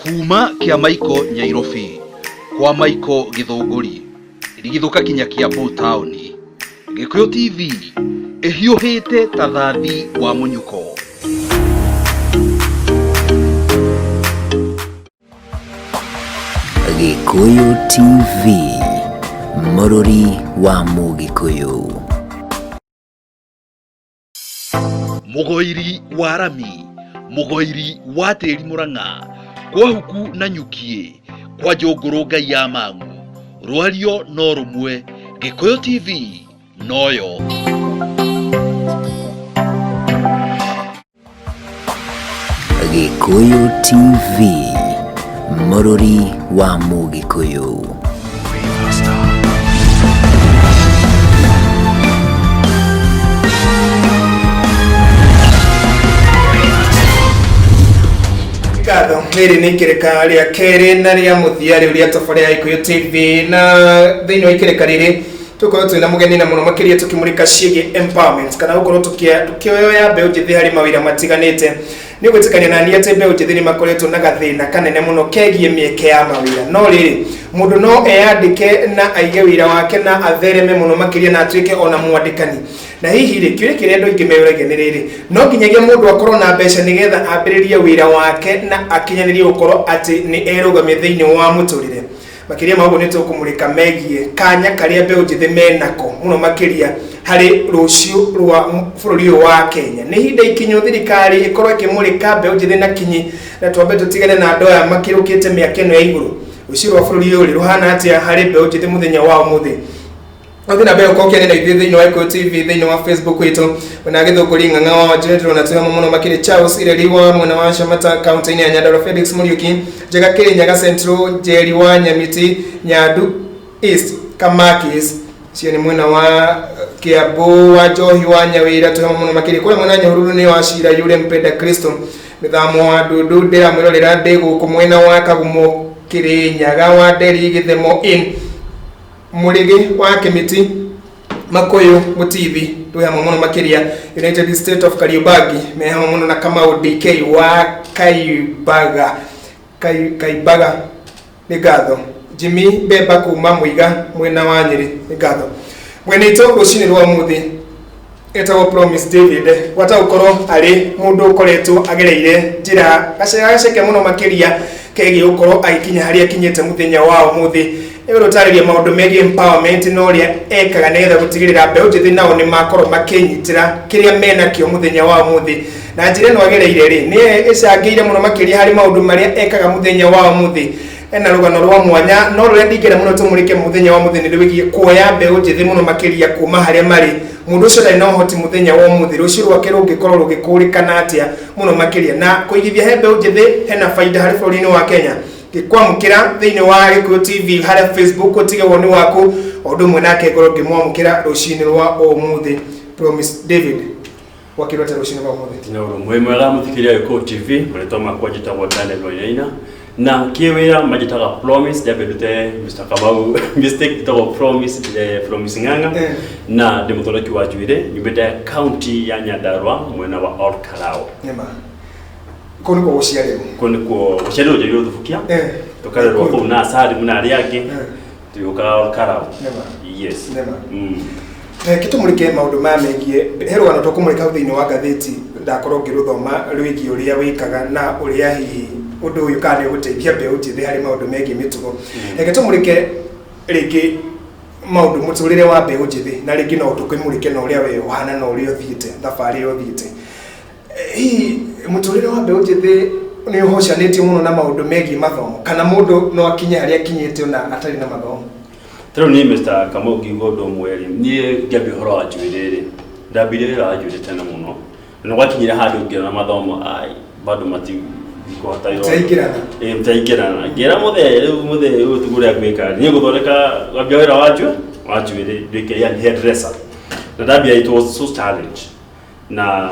Kuma Kĩamaiko Nyairobi, kwa Maiko Gĩthũngũri, rigithũka kinya Kiambu taũni. Gĩkũyũ TV ĩhiũhĩte ta thathi wa mũnyuko. Gĩkũyũ TV, mũrũri wa Mũgĩkũyũ. Mũgoiri wa rami, mũgoiri wa tĩri Mũrang'a, kwa huku na nyukiĩ, kwa njũngũrũ ngai ya mang'u, rwario no rũmwe, Gĩkũyũ TV noyo. Gĩkũyũ TV, mũrũri wa Mũgĩkũyũ. Ngatho rĩrĩ nĩ ikereka rĩa kerĩ na rĩa mũthia rĩu rĩa tabarĩra ya Gĩkũyũ TV, na thĩinĩ wa ikereka rĩrĩ tũkorwo twĩna mũgeni na mũno makĩria tũkĩmũrĩka ciĩgiĩ empowerment kana gũkorwo tũkĩoya mbeũ njĩthĩ harĩ mawĩra matiganĩte. Nĩ ũgwĩtĩkania na niĩ atĩ mbeũ njĩthĩ nĩ makoretwo na gathĩna kanene mũno kegiĩ mĩeke ya mawĩra, no rĩrĩ mũndũ no eyandĩke na aige wĩra wake na athereme mũno makĩria na atuĩke ona mwandĩkani. Na hihi rĩ, kĩũria kĩrĩa andũ aingĩ meyũragia nĩ rĩrĩ, no nginyagia mũndũ akorwo na mbeca nĩgetha ambĩrĩrie wĩra wake na akinyanĩrie gũkorwo atĩ nĩ erũgamia thĩinĩ wa mũtũrĩre? Makĩria ma ũguo nĩ tũkũmũrĩka megiĩ kanya karĩa mbeũ njĩthĩ menako mũno makĩria harĩ rũciũ rwa bũrũri ũyũ wa Kenya. Nĩ ihinda ikinyu thirikari ĩkorwo ĩkĩmũrĩka mbeũ njĩthĩ na kinyi, na twambe tũtigane na andũ aya makĩrũkĩte mĩaka ĩno ya igũrũ. Rũciũ rwa bũrũri ũyũ rĩ rũhana atĩa harĩ mbeũ njĩthĩ mũthenya wa ũmũthĩ? Ũthiĩ na mbere gũkorwo ũkĩaria na ithuĩ thĩinĩ wa Gĩkũyũ TV thĩinĩ wa Facebook witũ. Mwena wa Gĩthũngũri Ng'ang'a wa Wanjĩrĩ ndĩrona twĩ hamwe mũno makĩria. Charles Ireri wa mwena wa Shamata kaunti-inĩ ya Nyandarua, Felix Mũriũki Njega Kĩrĩnyaga Central, Njeri wa Nyamiti Nyandu East Kamakis cio nĩ mwena wa Kiambu wa Njohi wa Nyawĩra twĩ hamwe mũno makĩria. Kũrĩa mwena wa Nyahururu nĩ wa Cira Yure Mpenda Kristo Mĩthamo wa Ndundu ndĩramwĩrorera ndĩ gũkũ mwena wa Kagumo Kĩrĩnyaga wa Nderi Gĩthemo in Mũrĩgĩ wa Kĩmĩti Makũyũ Mũtithi twĩ hamwe mũno makĩria. United State of Kariobangi me hamwe mũno na Kamau DK wa Kaimbaga Kaimbaga nĩ ngatho. Jimmy Bemba kuma Mũiga mwena wa Nyĩrĩ nĩ ngatho. Mwene itũ rũcinĩ rwa ũmũthĩ etagwo Promise David, gwata gũkorwo arĩ mũndũ ũkoretwo agereire njĩra gaceke mũno makĩria kegiĩ gũkorwo agĩkinya harĩa akinyĩte mũthenya wa ũmũthĩ. Nĩ gũtarĩria maũndũ megiĩ empowerment na ũrĩa ekaga nĩgetha gũtigĩrĩra mbeũ njĩthĩ nao nĩ makorwo makĩnyitĩra kĩrĩa menakĩo mũthenya wa ũmũthĩ, na njĩra ĩno agereire rĩ nĩ ĩcangĩire mũno makĩria harĩ maũndũ marĩa ekaga mũthenya wa ũmũthĩ. Ena rũgano rwa mwanya, no rũrĩa ndingĩenda mũno tũmũrĩke mũthenya wa ũmũthĩ nĩ rwĩgiĩ kuoya mbeũ njĩthĩ mũno makĩria kuma harĩa marĩ. Mũndũ ũcio ndarĩ na ũhoti mũthenya wa ũmũthĩ, rũciũ rwake rũngĩkorwo rũgĩkũrĩkana atĩa mũno makĩria, na kũigithia he mbeũ njĩthĩ hena baida harĩ bũrũri-inĩ wa Kenya. Ngĩkwamũkĩra thĩinĩ wa Gĩkũyũ TV harĩa Facebook, ũtige woni waku o ũndũ ũmwe nake ngorwo ngĩmwamũkĩra rũcinĩ rwa ũmũthĩ. Promise David, wakĩrwo atĩa rũcinĩ rwa ũmũthĩ? Tina ũrũmwe mwega mũthikĩrĩria Gĩkũyũ TV, marĩtwa makwa njĩtagwo Daniel Wainaina na kĩwĩra manjĩtaga Promise, ndambe ndute Mr. Kamau mistake, njĩtagwo Promise, Promise Ng'ang'a na ndĩ mũthondeki wa njuĩrĩ nyumĩte county ya Nyandarua mwena wa Ol Kalou. Nĩma kũu nĩkuo gũciarĩrwo? Kũu nĩkuo gũciarĩrwo, njiarirwo Thubukia, tũkarerwo kũu na Salimu na arĩa angĩ, tũgĩũka Ol Kalou. Yes. Nĩma. Reke tũmũrĩke maũndũ maya megiĩ he rũgano tũkũmũrĩka hau thĩinĩ wa ngathĩti ndakorwo ngĩrũthoma rwĩgiĩ ũrĩa wĩkaga na ũrĩa hihi ũndũ ũyũ kana nĩ ũgũteithia mbeũ njĩthĩ harĩ maũndũ megiĩ mĩtugo. Reke tũmũrĩke rĩngĩ maũndũ mũtũrĩre wa mbeũ njĩthĩ, na rĩngĩ no tũkĩmũrĩke na ũrĩa we ũhana na ũrĩa ũthiĩte thabarĩ ĩrĩa ũthiĩte. Hihi mũtũrĩre wa mbeũ njĩthĩ nĩ ũhocanĩtio mũno na maũndũ megiĩ mathomo, kana mũndũ no akinye harĩa akinyĩte ona atarĩ na mathomo? Ta rĩu niĩ Mr. Kamau ngiuga ũndũ ũmwe rĩ, niĩ ngĩambia ũhoro wa njuĩrĩ rĩ, ndambirie wĩra wa njuĩrĩ tene mũno na gwakinyire handũ ngĩona mathomo ai bado matikũhota wĩra ũyũ. Mtiraingĩrana. Ĩĩ, mtiraingĩrana. Ngĩra mũthee rĩu, mũthee rĩu tiguo ũrĩa ngwĩka, niĩ ngũthondeka ngambia wĩra wa njuĩrĩ nduĩke yani hairdresser, na ndambia it was so challenge na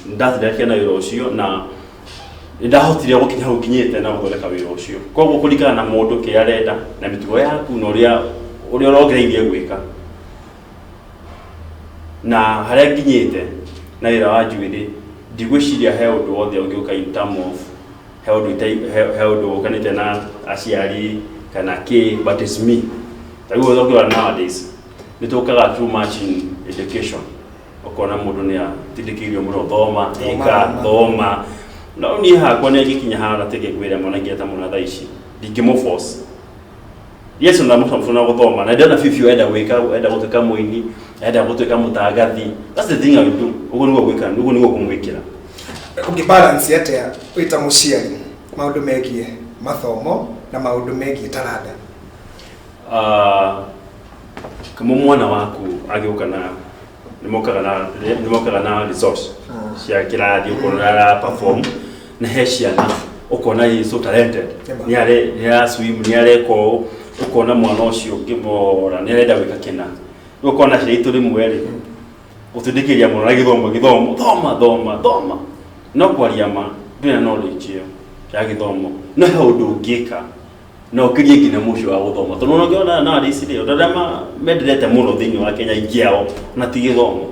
ndatinda na wĩra ũcio na nĩndahotire gũkinya hau nginyĩte na gũthondeka wĩra ũcio. Koguo kũringana na mũndũ kĩrĩa arenda na mĩtugo yaku na ũrĩa ũrongereirie gwĩka na harĩa nginyĩte na wĩra wa njuĩrĩ, ndigwĩciria he ũndũ wothe ũngĩũka in term of He ũndũ he ũndũ ũkanĩte na aciari kana kĩ, but it's me. Ta rĩu ũkĩrora nowadays nĩ tũkaga too much in education, ũkona mũndũ nĩ atindĩkĩirio mũno, thoma, ĩka, thoma. No niĩ hakwa nĩ angĩkinya haha tĩngĩ ngwĩre mwana ingĩeta mwana thaa ici ndingĩmũ force. Yes, na mũcamũna gũthoma na ndĩrona biũ biũ enda gwĩka, enda gũtuĩka mũini, enda gũtuĩka mũtangathi, that's the thing I will do. Ũguo nĩguo gwĩka, ũguo nĩguo kũmwĩkĩra. Ũngĩ balance atĩa wĩ ta mũciari maũndũ megiĩ mathomo na maũndũ megiĩ taranda? Ah, kama mwana waku agĩũka na nĩmokaga na results cia kĩrathi, ũkona ara perform na he ciana, ũkona he is so talented, nĩ are nĩ ara swim, nĩ areka ũũ, ũkona mwana ũcio ũngĩmora nĩ arenda gwĩka kĩna. Rĩu ũkona ciana itũ rĩmwe rĩ gũtindĩkĩria mũno na gĩthomo, gĩthomo, thoma, thoma, thoma. No kwaria ma, ndũrĩ na knowledge ĩyo ya gĩthomo, no he ũndũ ũngĩka na ũkĩrie nginya mũcio wa gũthoma, tondũ ona ũngĩona nowadays rĩ, ũndũ arĩa menderete mũno thĩinĩ wa Kenya aingĩ ao na ti gĩthomo,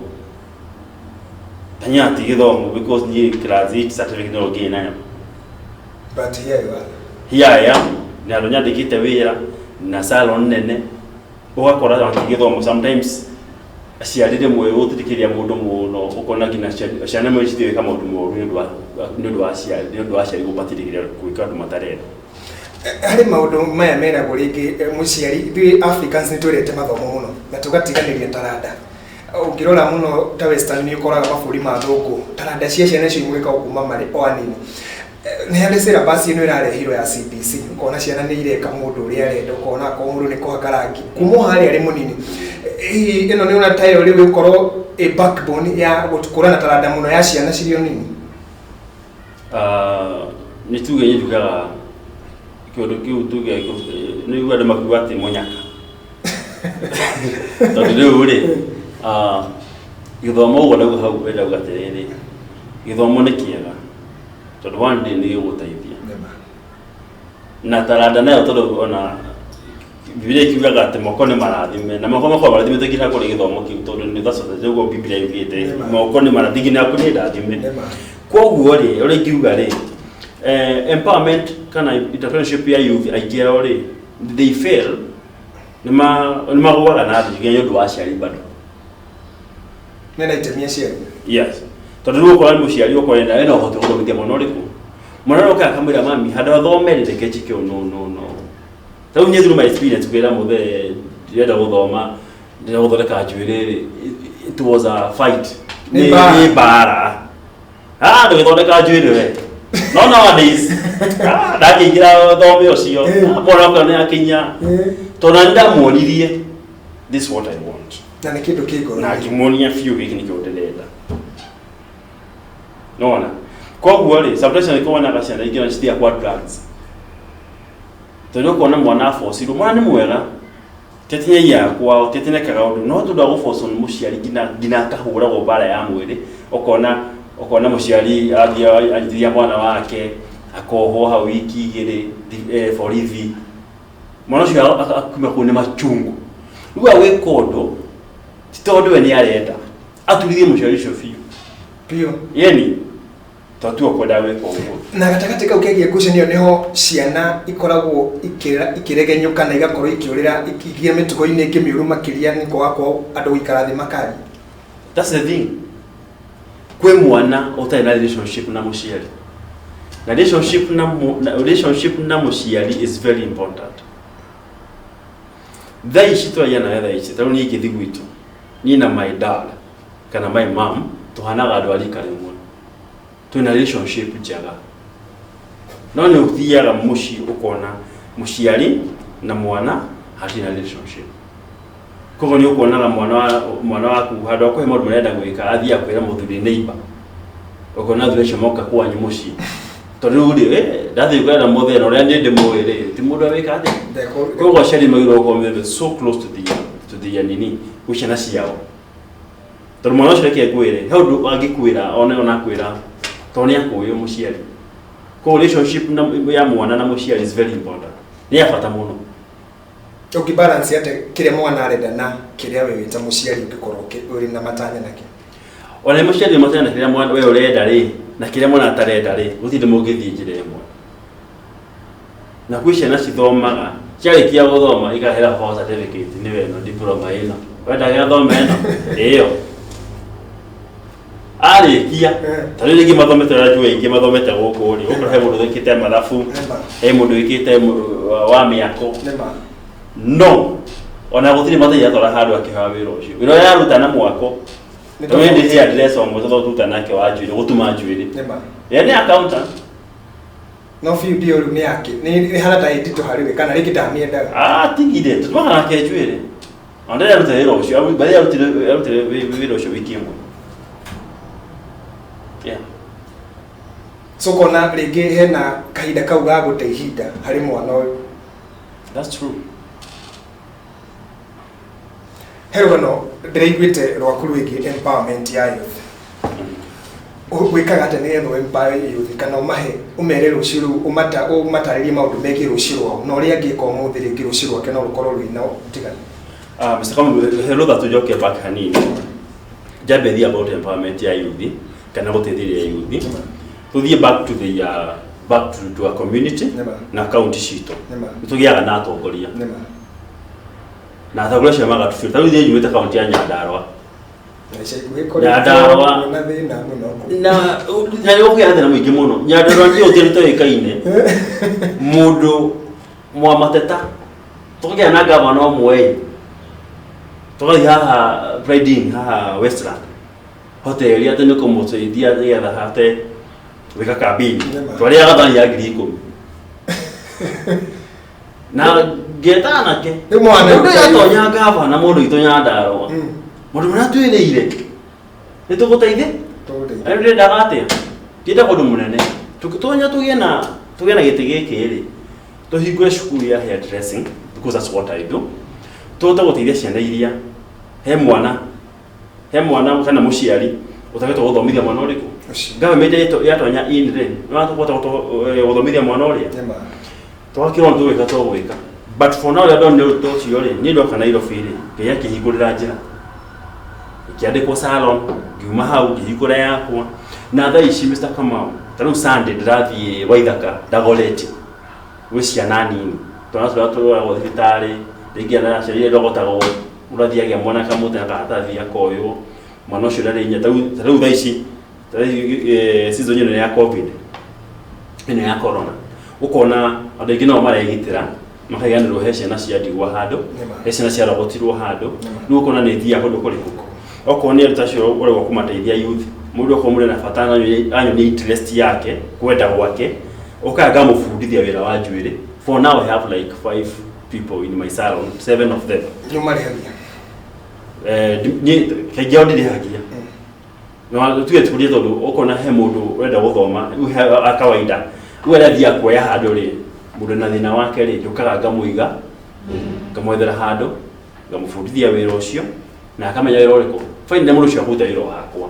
tanya ti gĩthomo, because niĩ class 8 certificate no ngĩĩ nayo. But here you are. Here I am, na andũ nyandĩkĩte wĩra na salon nene. Ũgakora ona ti gĩthomo, sometimes aciari rĩmwe gũtindĩkĩria mũndũ mũno, ũkona nginya ciana imwe cithiĩ gwĩka maũndũ moru nĩ ũndũ wa aciari, nĩ ũndũ wa aciari gũmatindĩkĩria gwĩka ũndũ matarenda. Harĩ maũndũ maya meragwo rĩngĩ, mũciari, ithuĩ Africans nĩ twendete mathomo mũno na tũgatiganĩria taranda. Ũngĩrora mũno ta Western, nĩ ũkoraga mabũrũri ma thũngũ taranda cia ciana icio imũrĩkagwo kuma marĩ o anini. Nĩ harĩ syllabus ĩno ĩrarehirwo ya CBC, ũkona ciana nĩ ireka mũndũ ũrĩa arenda, ũkona akorwo mũndũ nĩ kũhaka rangi kuma o harĩa arĩ mũnini. Hihi ĩno nĩ ona tayo rĩu ĩgũkorwo ĩ backbone ya gũkũra na taranda mũno ya ciana cirĩ o nini? Ah, nĩ tuge niĩ njugaga kĩũndũ kĩu, tuge nĩ igua andũ makiuga atĩ mũnyaka, tondũ rĩu rĩ, ah, gĩthomo ũguo ndauga hau, ndauga atĩrĩrĩ, gĩthomo nĩ kĩega tondũ one day nĩ gĩgũteithia na taranda nayo, tondũ ona Bibilia ikiugaga atĩ moko nĩ marathime na moko makorwo marathimĩte nginya kũrĩ gĩthomo kĩu, tondũ nĩ that's what ũguo Bibilia yugĩte. Moko nĩ marathime nginya kũrĩ ndathime. Koguo rĩ, ũrĩa ingiuga rĩ, empowerment kana entrepreneurship ya youth aingĩ ao rĩ, they fail, nĩ magũaga na thĩ nginya nĩ ũndũ wa aciari bado. Mena itemi aciari? Yes, tondũ rĩu okorwo nĩ mũciari, okorwo ena ũhoti wa gũthomithia mwana ũrĩkũ, mwana ũrĩa ũkaga akamwĩra, "Mami, handũ athome rĩ, reke njĩke ũũ." No, no, no. Rĩu niĩ through my experience, kwĩra mũthee ndĩrenda gũthoma, ndĩrenda gũthondeka njuĩrĩ rĩ, it was a fight. Nĩ Nĩ mbara. Nĩ mbara. Ah, ndũgĩthondeka njuĩrĩ we. No nowadays, ah, ndakĩingĩra thome ũcio. Ah, mwana wakwa nĩ akinya, tondũ nani ndamuonirie, "This is what I want." Na nĩ kĩndũ kĩ ngoro. Na ngĩmuonia biũ, gĩkĩ nĩkĩo ndĩrenda. Nona koguo rĩ, sometimes nĩ kuonaga ciana ingĩ ona cithiaga kwa drugs, tondũ ũkona mwana abocirwo, mwana nĩ mwega, tetinyagia kwao, tetinekaga ũndũ, no tondũ wa gũbocwo nĩ mũciari nginya akahũragwo mbara ya mwĩrĩ. Ũkona mũciari athiĩ anyitithia mwana wake, akohwo hau wiki 2, borithi. Mwana ũcio akuma kũu nĩ machungu. Rĩu agwĩka ũndũ ti tondũ we nĩ arenda aturithie mũciari ũcio biũ. Biũ. Yeni tondũ tiwe kwenda gwĩka ũguo. Na gatagatĩ kau kegiĩ ngucanio nĩho ciana ikoragwo ikĩregenyũka na igakorwo ikĩũrĩra, ikĩgĩa mĩtugo-inĩ ĩngĩ mĩũru makĩria nĩ kwaga kwao andũ gũikara thĩ makaria. That's the thing, kwĩ mwana ũtarĩ na relationship na mũciari, na relationship na mũciari is very important. Thaa ici tũragia nawe, thaa ici tarĩu niĩ ingĩthiĩ gwitũ, niĩ na my dad kana my mom tũhanaga andũ a rika rĩmwe, twĩna relationship njega. No nĩ ũthiaga mũciĩ ũkona mũciari na mwana hatirĩ na relationship. Koguo nĩ ũkuonaga mwana waku handũ ha kũhe maũndũ marĩa arenda gwĩka, athiaga kwĩra mũthuri neighbor, ũkona athuri acio moka kwanyu mũciĩ, tondũ rĩu rĩ, ndathiĩ kwĩra mũthee na ũrĩa niĩ ndĩmũĩ rĩ, ti mũndũ awĩka atĩa. Koguo aciari magĩrĩirwo gũkorwo me so close to the nini gwĩ ciana ciao, tondũ mwana ũcio, reke ngwĩre, he ũndũ angĩkwĩra one ona akwĩra tondũ nĩ akũĩ mũciari. Koguo relationship ya mwana na mũciari is very important, nĩ ya bata mũno. Ũngĩ balance atĩa kĩrĩa mwana arenda na kĩrĩa we wĩ ta mũciari ũngĩkorwo ũrĩ na matanya nakĩo? Ona mũciari matanya na kĩrĩa mwana we ũrenda rĩ, na kĩrĩa mwana atarenda rĩ, gũtirĩ mũngĩthiĩ njĩra ĩmwe. Na kwĩ ciana cithomaga ciarĩkia gũthoma ikahera baba certificate nĩwe ĩno diploma ĩno wenda gĩathoma ĩno ĩyo arĩkia. Ta rĩu rĩngĩ mathomete ũrĩa njũĩ aingĩ mathomete gũkũ rĩ, ũkora he mũndũ wĩkĩte mathabu, he mũndũ wĩkĩte wa mĩako. Nĩma. No ona gũtirĩ mathĩna atwara handũ akĩhoya wĩra ũcio, wĩra ũrĩa aruta na mwako. Nĩ Tondũ tofauti. ndĩ hairdresser ũmwe tũthotuta nake wa njuĩrĩ, gũtuma njuĩrĩ. Nĩma. Ye nĩ accountant. No biũ ndio rĩu nĩ yake nĩ hana ta ĩnditũ harĩ we kana rĩngĩ ndamĩendaga. Atigire tũtumaga nake njuĩrĩ, ona ndarĩ aruta wĩra ũcio barĩ arutire wĩra ũcio wiki ĩmwe. Yeah. So kona rĩngĩ hena kahinda kau ga gũte ihinda harĩ mwana ũyũ. That's true. He rũgano ndĩraiguĩte rwaku rwĩgiĩ empowerment ya youth. Wĩkaga atĩa nĩgetha empower youth kana ũmahe ũmere rũciũ rũu ũmatarĩrie maũndũ megiĩ rũciũ rwao na ũrĩa angĩka ũmũthĩ rĩngĩ rũciũ rwake no rũkorwo rwĩna ũtiganu? Mr. Kamau, he rũtha tũjoke back hanini njambe thiĩ about empowerment ya youth kana gũteithĩrĩria youth, tũthiĩ back to the back to our community. Nĩma. Na county citũ Nĩma. nĩ tũgĩaga na atongoria Nĩma. Na atongoria acio magatũbĩra. Ta rĩu ithuĩ nyumĩte kaunti ya Nyandarua. Na ica ikuhĩ Nyandarua. koretwo na thĩna mũno kũu. Na nĩ gũkĩgĩa na thĩna mũingĩ mũno Nyandarua nĩ ũtĩrĩ toĩkaine mũndũ mwa mateta, tũkagĩa na gavana ũmwe, tũgathiĩ haha Pride Inn haha Westland hoteli atĩ nĩ kũmũteithia nĩgetha ahote gwĩka kambini. Nĩma. Twarĩaga thani ya 10,000 na ngeta anake. Rĩu mwana Mũndũ ũyũ atonya gavana mũndũ witũ Nyandarua, mũndũ ũrĩa twĩrĩire nĩ tũgũteithia. Tũgũteithia. Rĩu ndĩrendaga atĩa? Ndĩrenda kũndũ mũnene tũgĩtonya tũgĩe na gĩtĩ gĩkĩ rĩ, tũhingũre cukuru ya hair dressing because that's what I do, tũhote gũteithia ciana iria he mwana kana mũciari ũtagĩtwo gũthomithia mwana ũrĩkũ. Ũcio. Government yatonya in rĩ, nĩ tũkũhota gũthomithia mwana ũrĩa Nĩma. Twakĩrwo nĩ tũgwĩka tũgwĩka, but for now ũrĩa ndonire ũndũ ũcio rĩ, niĩ ndoka Nairobi rĩ, Ngai akĩhingũrĩra njĩra, ngĩandĩkwo salon, ngiuma hau ngĩhingũra yakwa. Na thaa ici, Mr. Kamau, ta rĩu Sunday ndĩrathiĩ Waithaka Dagoretti gwĩ ciana nini, twana tũrĩa tũrwaragwo thibitarĩ, rĩngĩ ana aciari ndogotagwo, ũrathiĩ agĩa mwana kamũtĩ na karatathi akoywo mwana ũcio ndarĩ inya. Ta rĩu thaa ici, ta rĩu season ĩno ya COVID ĩno ya corona, ũkona andũ aingĩ nao maregitĩra makaiganĩrwo he ciana cia ndigwa handũ, Nĩma. he ciana ciarogotirwo handũ. Nĩma. Rĩu ũkona nĩ thiaga kũndũ kũrĩkũ okorwo nĩ andũ ta acio ũragwo kũmateithia youth, mũndũ okorwo mũndũ ena bata na anyonie interest yake, kwenda gwake, ũkaga ngamũbundithia wĩra wa njuĩrĩ. For now I have like five people in my salon, seven of them. Nĩ ũmarĩhagia? Niĩ kaingĩ ao ndirĩhagia. No tuge tukurie tondũ ũkona he mũndũ ũrenda gũthoma rĩu he a kawaida rĩu arĩa athiaga kuoya handũ rĩ, mũndũ na thĩna wake rĩ, njũkaga ngamũiga, ngamwethera handũ, ngamũbundithia wĩra ũcio na akamenya wĩra ũrĩkũ. Finally mũndũ ũcio akũruta wĩra o hakwa,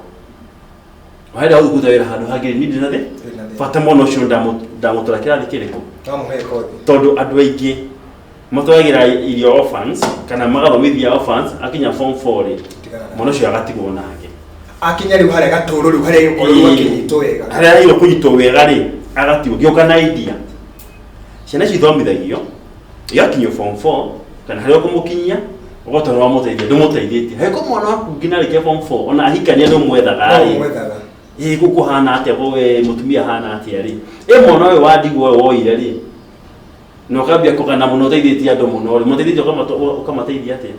waenda gũthiĩ kũruta wĩra handũ hangĩ, niĩ ndĩna thĩ Ndĩna thĩ. Bata mwana ũcio ndamũtwara kĩrathi kĩrĩkũ? Wamũhe kothi. Tondũ andũ aingĩ matwaragĩra irio orphans kana magathomithia orphans, akinya form 4 rĩ, Tigana na. Mwana ũcio agatigwo nake. Akinya rĩu harĩa gatũrũ rĩu harĩa gũkorwo rĩu akĩnyitwo wega. Harĩa agĩrĩirwo kũnyitwo wega rĩ, agatigwo. Ngĩũka na idea ciana icio ithomithagio igakinyio form 4 kana harĩa ũkũmũkinyia ũgota nĩ wamũteithia, ndũmũteithĩtie heko mwana waku nginya arĩkia form 4 ona ahikania nĩ ũmwethaga No rĩ. mwethaga. Ĩ gũkũ hana atĩa gwe mũtumia hana atĩa rĩ, ĩ mwana ũyũ wa ndigwa ũyũ woire rĩ, na ũkambia kũgana mũno ũteithĩtie andũ mũno rĩ, mũteithĩtie ũkamateithia atĩa?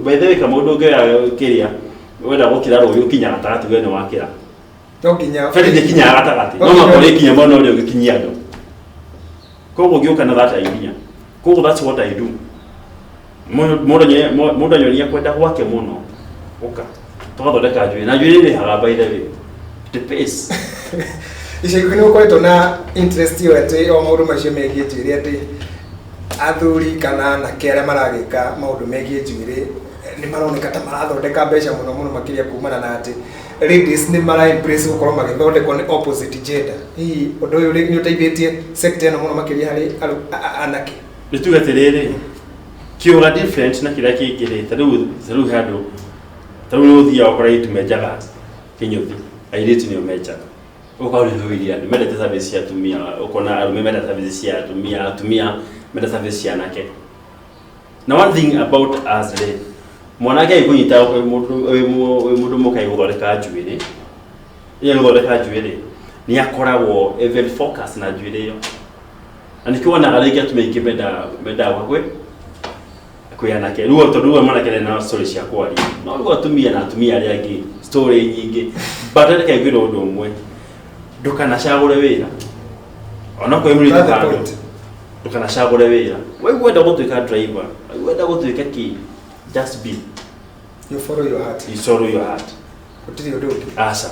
By the way, kama ũndũ ũngĩoya kĩrĩa wenda gũkĩra rũĩ ũkinya gatagatĩ, we nĩ wakĩra. No nginya. Beti ndĩkinyaga gatagatĩ, no No nginya- makore ikinya mwena ũrĩa ũgĩkinyia andũ. Koguo ngĩũka na that idea, koguo that's what I do. Mũndũ anyonia kwenda gwake mũno, ũka tũgathondeka njuĩrĩ na njuĩrĩ ĩrĩhaga, by the way, the pace. Ica ikuhĩ nĩ gũkoretwo na interest ĩyo atĩ o maũndũ macio megiĩ njuĩrĩ, atĩ athuri kana anake arĩa maragĩka maũndũ megiĩ njuĩrĩ nĩ maroneka ta marathondeka mbeca mũno mũno makĩria kumana na atĩ ladies nĩ mara embrace gũkorwo magĩthondekwo nĩ opposite gender. Hihi ũndũ ũyũ nĩ ũteithĩtie sector ĩno mũno makĩria harĩ anake? Nĩ tuge atĩrĩrĩ, kĩũga different na kĩrĩa kĩngĩ rĩ, ta rĩu he andũ, ta rĩu nĩ ũthiaga ũkora airĩtu menjaga kĩnyũthi, airĩtu nĩo menjaga. Ũkaũrĩhĩria andũ mendete service cia atumia, ũkona arũme mendete service cia atumia, atumia mendete service cia anake. Na one thing about us rĩ, mwanake agĩkũnyita wĩ mũndũ wĩ mũndũ mũka agĩgũthondeka njuĩrĩ, ĩyo gũthondeka njuĩrĩ nĩ akoragwo e very focus na njuĩrĩ ĩyo, na nĩkĩo wonaga rĩngĩ atumia aingĩ mendaga kwĩ anake rĩu, tondũ rĩu mwanake nĩ na story cia kwaria, no rĩu atumia na atumia arĩa angĩ story nyingĩ. But reke ngwĩre ũndũ ũmwe, ndũkanacagũre wĩra onokorwo wĩ mũirĩtu That's the handũ. point. Ndũkanacagũre wĩra. Waigua wenda gũtuĩka driver, waigua wenda gũtuĩka kĩ, just be. You follow your heart. You follow your heart. Gũtirĩ ũndũ ũngĩ. Aca.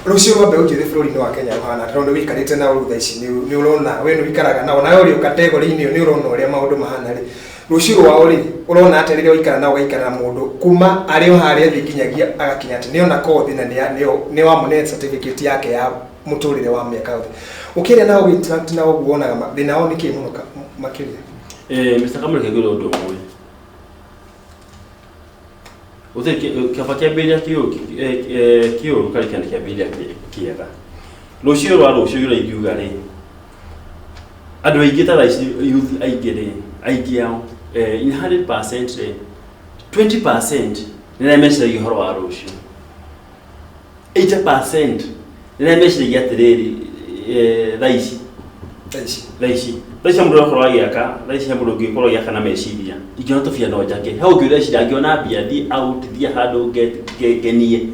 Rũciũ rwa mbeũ njĩthĩ bũrũri-inĩ wa Kenya rũhana atĩa? Tondũ nĩ wĩikarĩte nao rĩu thaa ici, nĩ ũrona we nĩ ũikaraga nao, nawe ũrĩ o category-inĩ ĩyo, nĩ ũrona ũrĩa maũndũ mahana rĩ, rũciũ rwao rĩ, ũrona atĩa rĩrĩa waikara nao, ũgaikara na mũndũ kuma arĩ o harĩa thĩ nginyagia agakinya atĩ nĩona kothi na nĩ wamũne certificate yake ya mũtũrĩre wa mĩaka yothe, ũkĩaria nao, ũgĩ interact nao ũguo, wonaga thĩna wao nĩ kĩ mũno makĩria? Mr. Kamau, reke ngwĩre ũndũ ũmwe. Gũtirĩ kĩaba kĩambĩrĩria kĩũru kana kĩana kĩambĩrĩria kĩega. Rũciũ rwa rũciũ ũrĩa ingiuga rĩ, andũ aingĩ ta thaa ici, youth aingĩ rĩ, aingĩ ao, in 100% rĩ, 20% nĩ arĩa meciragia ũhoro wa rũciũ, 80% nĩ arĩa meciragia atĩrĩrĩ, thaa ici. Thaa ici. Thaa ici he mũndũ ũrakorwo agĩaka, thaa ici he mũndũ ũngĩkorwo agĩaka na meciria, ingĩona tũbia no njake. He ũngĩ ũreciria angĩona mbia thiĩ out, thiĩ handũ ngenie,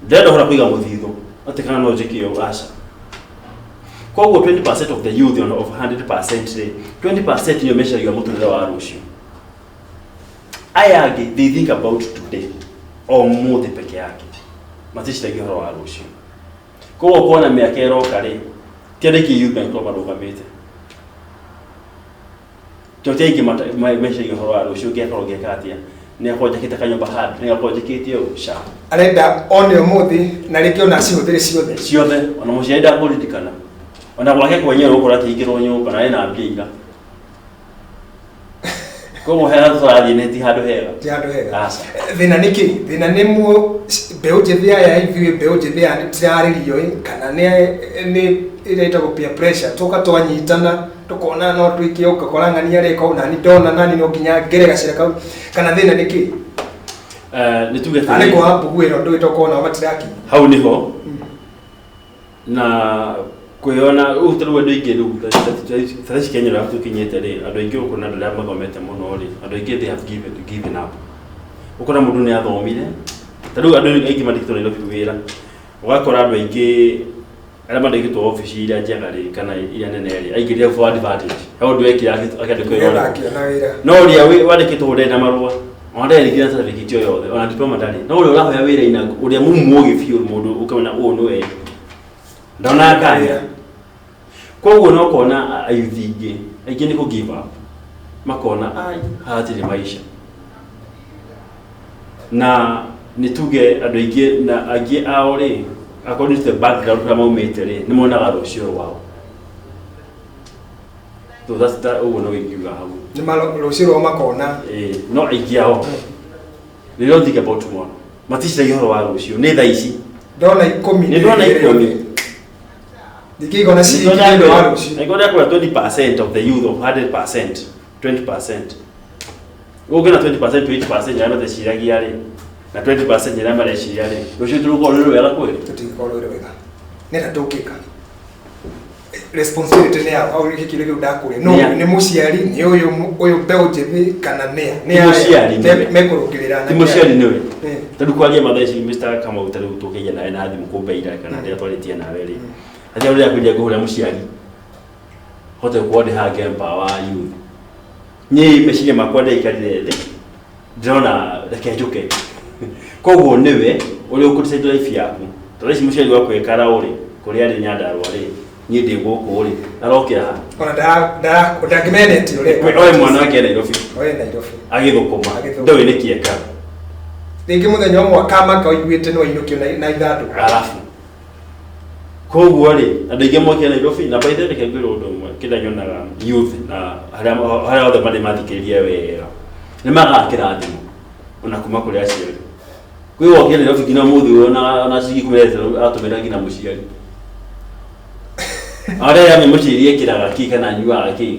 ndĩrenda ũhoro wa kũiga mũthithũ atĩ kana no njĩke ũũ, aca. Koguo 20% of the youth of 100% rĩ, 20% nĩo meciragia mũtũrĩre wa rũciũ. Aya angĩ, they think about today, o mũthĩ peke yake, maticiragia ũhoro wa rũciũ. Koguo kuona mĩaka ĩroka rĩ, ti andũ aingĩ youth mangĩkorwo marũgamĩte, tondũ ti aingĩ meciragia ũhoro wa rũciũ, ngĩakorwo ngĩka atĩa, nĩ akorwo njakĩte kanyũmba handũ, nĩ akorwo njĩkĩte ũũ ca. Arenda one ũmũthĩ na rĩngĩ ona acihũthĩre ciothe. Ciothe, ona mũciari ndakũririkana, ona gwake kwenyewe ũgũkora akĩhingĩrwo nyũmba na ena mbia ira. Koguo harĩa tũrathiĩ nĩ ti handũ hega. Ti handũ hega. Aca. Thĩna nĩ kĩ? Thĩna nĩ muo mbeũ njĩthĩ aya, ithuĩ mbeũ njĩthĩ aya nĩtũrarĩrio ĩ, kana nĩ ĩrĩa ĩtagwo peer pressure, tũka twanyitana tũkona no twĩke, ũgakora ng'ania areka ũũ, nani ndona nani no nginya ngere gacĩra kau, kana thĩna nĩ kĩ? Nĩ tuge Kana nĩ atĩrĩrĩ, kwaga mbuguĩro ndũĩ tokorwo nao matirakinya. Hau nĩho na kwĩona rĩu, ta rĩu andũ aingĩ rĩu ta ici Kenya ũrĩa tũkinyĩte rĩ, andũ aingĩ ũkona andũ arĩa mathomete mũno rĩ, andũ aingĩ they have given up. Ũkona mũndũ nĩ athomire, ta rĩu andũ aingĩ mandĩkĩtwo Nairobi wĩra, ũgakora andũ aingĩ arĩa mandĩkĩtwo obici iria njega rĩ, kana iria nene rĩ, aingĩ for advantage, he ũndũ ekire akĩandĩkwo wĩra Nĩgetha ũrĩkũ. akĩona wĩra. No ũrĩa wandĩkĩtwo ũrĩa na marũa ona ndarĩ nginya certificate o yothe, ona diploma ndarĩ, no ũrĩa ũrahoya wĩra ina ũrĩa mũmũgĩ biũ, mũndũ ũkona ũyũ nĩwe ndonaga kanya. Koguo no kona ayuthi aingĩ aingĩ nĩ kũ give up, makona ai hatirĩ maisha. Na nĩ tuge andũ aingĩ na aingĩ ao rĩ, according to the background kũrĩa maumĩte rĩ, nĩ monaga rũciũ rwao. So that's that. Ũguo no ingiuga hau. Nĩ rũciũ rwao makona. No aingĩ ao, they don't think about tomorrow, maticiragia ũhoro wa rũciũ, nĩ thaa ici. Ndona 10. Nĩ ndona 10. Ndingĩigona ciringi nĩ ũndũ wa rũciũ. Angĩkorwo ndakũra 20% of the youth of 100%, 20% ũngĩona 20% to 80% arĩa mateciragia rĩ, na 20% arĩa mareciria rĩ, rũciũ tũrũkorwo rwĩ rwega kweli? Tũtingĩkorwo rwĩ rwega nĩ ta tũngĩka. Responsibility nĩ yao hau, gĩkĩ kĩu ndakũria no nĩ mũciari, nĩ ũyũ mbeũ njĩthĩ, kana nĩ Ti aya mũciari nĩwe. mekũrũngĩrĩra Ti mũciari nĩwe. Tondũ kwaria mathaa ici, Mr. Kamau, ta rĩu tũkĩgĩa nawe na thimũ kũmbe ira kana rĩrĩa twarĩtie nawe rĩ, atĩ ũrĩa kwĩria ngũhũra mũciari hote gũkorwo ndĩ haha ngĩ-empower youth, niĩ meciria makwa ndaikarire thĩ, ndĩrona reke njũke. Koguo nĩwe ũrĩa ũkũ decide life yaku. Tondũ ici mũciari waku ekara ũrĩ kũrĩa arĩ Nyandarũa rĩ, niĩ ndĩ gũkũ rĩ, arokĩra ha? Ona ndangĩmenete ũreka. Oe mwana wake Nairobi. Oe Nairobi. Agĩthũkũma. Agĩthũkũma. Ndoĩ nĩkĩ ekaga. Rĩngĩ mũthenya ũmwe akamaka ũiguĩte no ainũkio na ithandũkũ. Arabu koguo rĩ, andũ aingĩ mokire Nairobi. Na by the way, reke ngwĩre ũndũ ũmwe kĩrĩa nyonaga youth na harĩa othe marĩ mathikĩrĩrie wega, nĩ magaga kĩrathimo ona kuma kũrĩ aciari. Kwĩ wokire Nairobi nginya mũthĩ ũyũ ona ciringi 15 atũmĩra nginya mũciari. Arĩa ya mũciari ekĩraga kĩ kana anyuaga kĩ.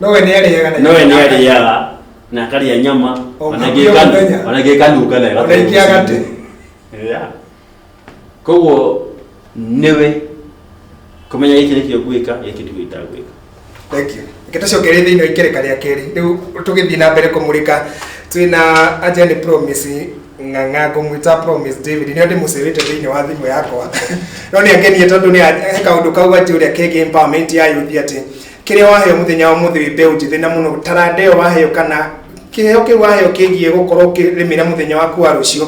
No we nĩ arĩaga na No we nĩ arĩaga na akarĩa nyama O ona hakuhĩ o mũthenya. ona gĩkanuka na Ona ingĩaga atĩ. Yeah. Koguo nĩwe kũmenya gĩkĩ nĩkĩo ngwĩka, gĩkĩ nĩkĩo itagwĩka. Thank you. Reke tũcokerie thĩinĩ wa ikereka rĩa kerĩ. Rĩu tũgĩthiĩ na mbere kũmũrĩka twĩna Ajeni Promise Ng'ang'a, ngũmwĩta Promise David, nĩo ndĩmũcĩrĩte thĩinĩ wa thimũ yakwa. No nĩ angenie tondũ nĩ he kaũndũ kau anjũria kegiĩ empowerment ya youth atĩ kĩrĩa waheo mũthenya wa ũmũthĩ wĩ mbeũ njĩthĩ na mũno taranda ĩyo waheo kana kĩheo kĩu waheo kĩgiĩ gũkorwo ũkĩrĩmĩra mũthenya waku wa rũciũ.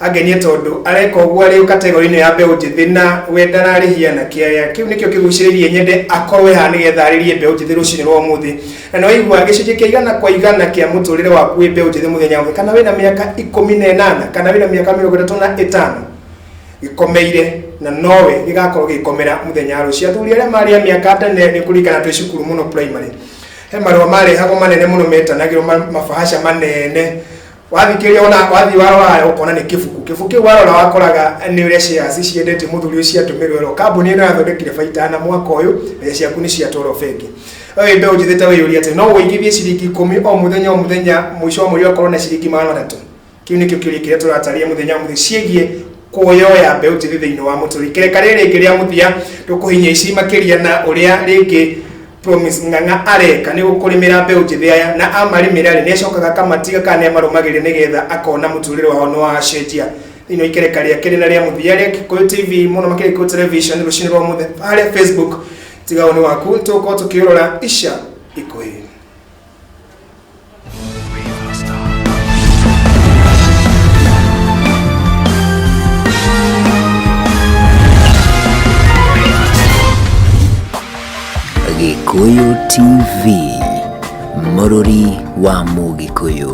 Angenie tondũ areka ũguo arĩ kategori-inĩ ya mbeũ njĩthĩ na we ndararĩhia na kĩaya kĩu nĩkĩo kĩgucĩrĩirie nyende akorwo haha nĩgetha arĩrie mbeũ njĩthĩ rũcinĩ rwa ũmũthĩ. Na nĩ waigua gĩcunjĩ kĩa 100% kĩa mũtũrĩre waku wĩ mbeũ njĩthĩ mũthenya ũmwe, kana wĩna mĩaka 18 kana wĩna mĩaka 35 gĩkomeire na nowe gĩgakorwo gĩkomera mũthenya wa rũciũ. Athuri arĩa marĩ a mĩaka tene nĩ kũririkana twĩ cukuru mũno primary, he marũa marehagwo manene mũno metanagĩrwo mabahasha manene. Wathikĩrĩria ona wathiĩ warora ũkona nĩ kĩbuku. Kĩbuku kĩu warora wakoraga nĩ ũrĩa shares ciendetio mũthuri ũcio atũmĩrwo ĩro kambuni ĩno yathondekire baita na mwaka ũyũ mbeca ciaku nĩ ciatwarwo bengi. Wewe mbeũ njĩthĩ ta wĩyũrie atĩ no ũigithie ciringi 10 o mũthenya o mũthenya mũico wa mweri ũgakorwo na ciringi 300. Kĩu nĩkĩo kĩũria kĩrĩa tũrataria mũthenya wa mũthĩ ciĩgiĩ kuoyoya mbeũ njĩthĩ thĩinĩ wa mũtũrĩre. Ikereka rĩrĩ rĩngĩ rĩa mũthia tũkũhinyia ici makĩria na ũrĩa rĩngĩ Promise Ng'ang'a areka nĩ gũkũrĩmĩra mbeũ njĩthĩ aya na amarĩmĩra rĩ nĩacokaga akamatiga kana nĩamarũmagĩrĩra nĩgetha akona mũtũrĩre wao nĩ wacenjia. Thĩinĩ wa ikereka rĩa kerĩ na rĩa mũthia rĩa Gĩkũyũ TV mũno makĩria Gĩkũyũ Television rũcinĩ rwa ũmũthĩ harĩa Facebook tiga ũnĩ waku tũgũkorwo tũkĩrora ica ikuhĩ. Gĩkũyũ TV, mũrũri wa Mũgĩkũyũ.